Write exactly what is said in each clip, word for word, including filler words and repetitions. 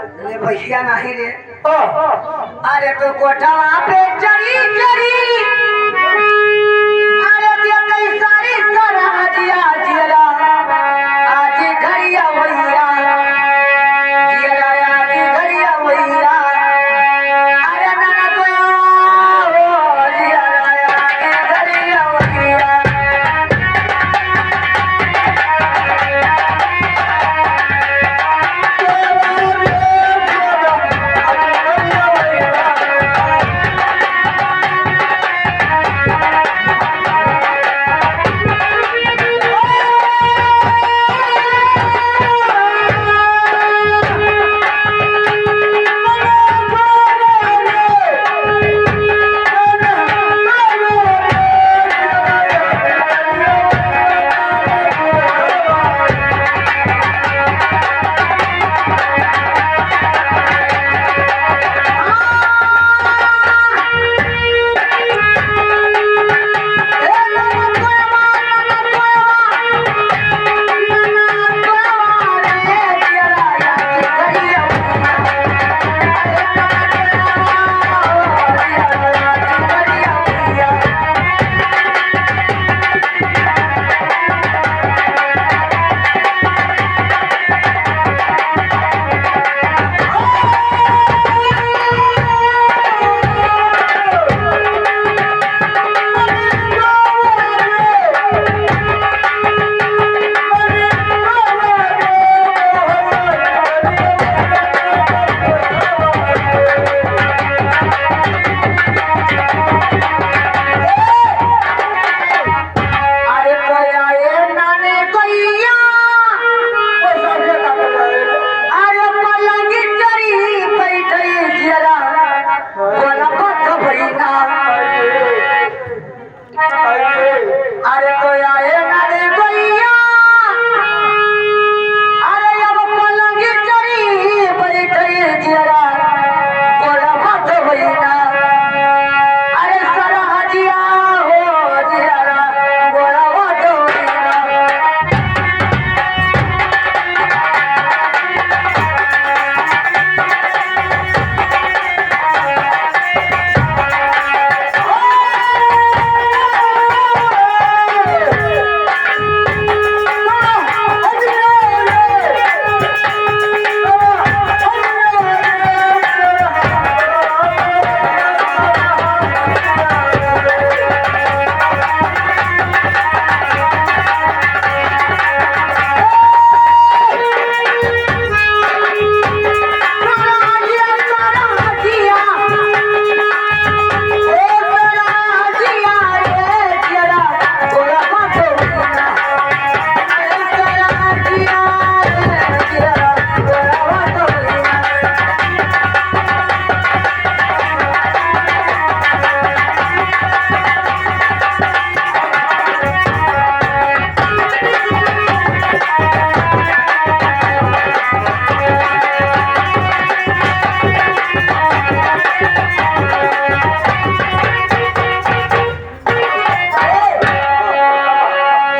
ले भैया नहीं रे। ओ। अरे तो कोठवा पे चढ़ी चढ़ी, अरे देखई सारी सरहजिया जियरा, आजी घरिया भैया, जियरा आजी घरिया भैया, अरे ननदोया हो, जियरा आजी घरिया भैया। अरे कोया ए नानी कोया, अरे पलंग चढ़ी बैठई जियरा, बोला मत भैया। अरे कोया ए नानी कोया, अरे अब पलंग चढ़ी बैठई जियरा, बोला मत भैया। अरे सरहजिया हो जियरा, बोला मत भैया।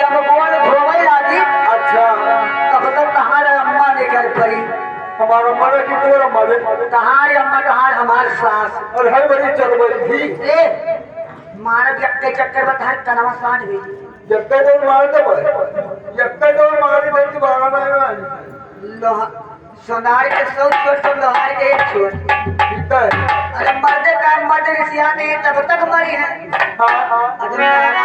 जब गोड़ धोवै लागी, अच्छा। तब तक तहार अम्मा निकर पड़ी। हमार अम्मा ना कि तोर अम्मा रे? तहार अम्मा, तहार हमार सास। अरे हर बड़ी चलबई थी। ए, मारब यक्के चक्कर में तहार कनवा साँझ हुई। यक्के तो मार दे भाई। यक्के तो मार दे कि बारह ना आए। लोहा, सोनार के सौ छोट तो लोहार के एक छोट। ठीक है। अरे मर्दे का मर्द रिसिया नहीं तब तक मरी है। हाँ, हाँ। अरे